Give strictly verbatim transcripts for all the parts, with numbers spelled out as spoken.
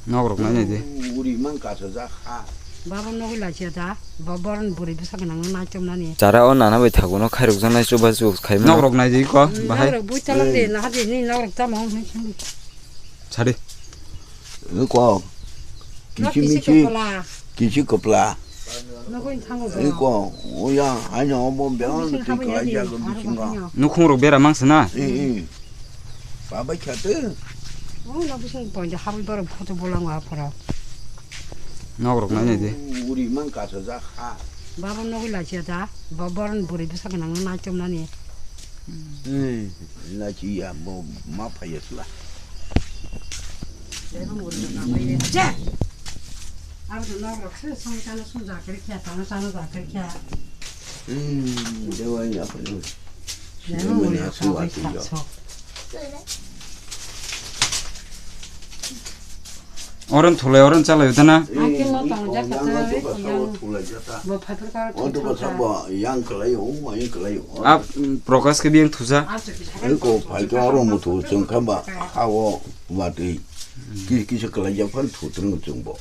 Nok rok nai nai di. Uri man kasa jak ha. Baba nogwi lachi da. Baba borok buri bwsa gwnang no naichom nani. Chara o nana bai thago no khairok janai chuba chu khai mano. Nok rok nai di ko bahai. Nok rok bui talang de na hadi ni nok rok tamo hwn hwn. Sadi. Ko. Nok kisi kisi michi. Kopla. Kisi kopla. Nogwi thango. Iko, oya, haino obo bela. Bising nuti habwi kalai nadi, jago aro bisingo. Bahanyo. Nukhung rok bera mangsa na? Eh, eh. Babai khate. Oh, na bising ponja habwi borok photo bolang wa phoro. Nok rok nai nai di. Uri man kasa jak ha. Baba nogwi lachi da. Baba borok buri bwsa gwnang no naichom nani. Eh, lachi ya bo ma phaya sla. Abo to nok rok se song chana song jakri kya, tana chana jakri kya. Hmm, dewa ya pa yo. Dewa ya pa yo. Oran thulai, oran chalai dana. Ang ke mo tong jak kata, eh, yang. Bo phaipar kar thung thung kha. Yang kalai o, yang kalai o. Ap, mm, Prakash ke biyang thusa. Eko phaito aro mutu chwng kha ba, ha o. Watwi kis kisa kwlaijak phano thutrwng chwngbo.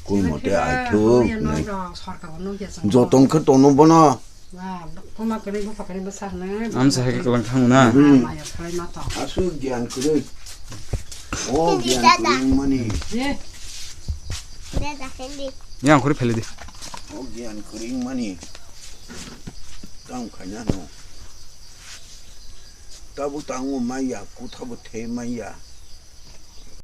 Kun mote aithuk nai. Joton khe tono bono. Amsa hai khe kwlang thang na. Hmm. Aswk gyan kwrwi. O gyan kwrwi mani. Yang khori phele di. O gyan kwrwi mani. Tang khaina no. Tabu tango maya, kuthabu the maya.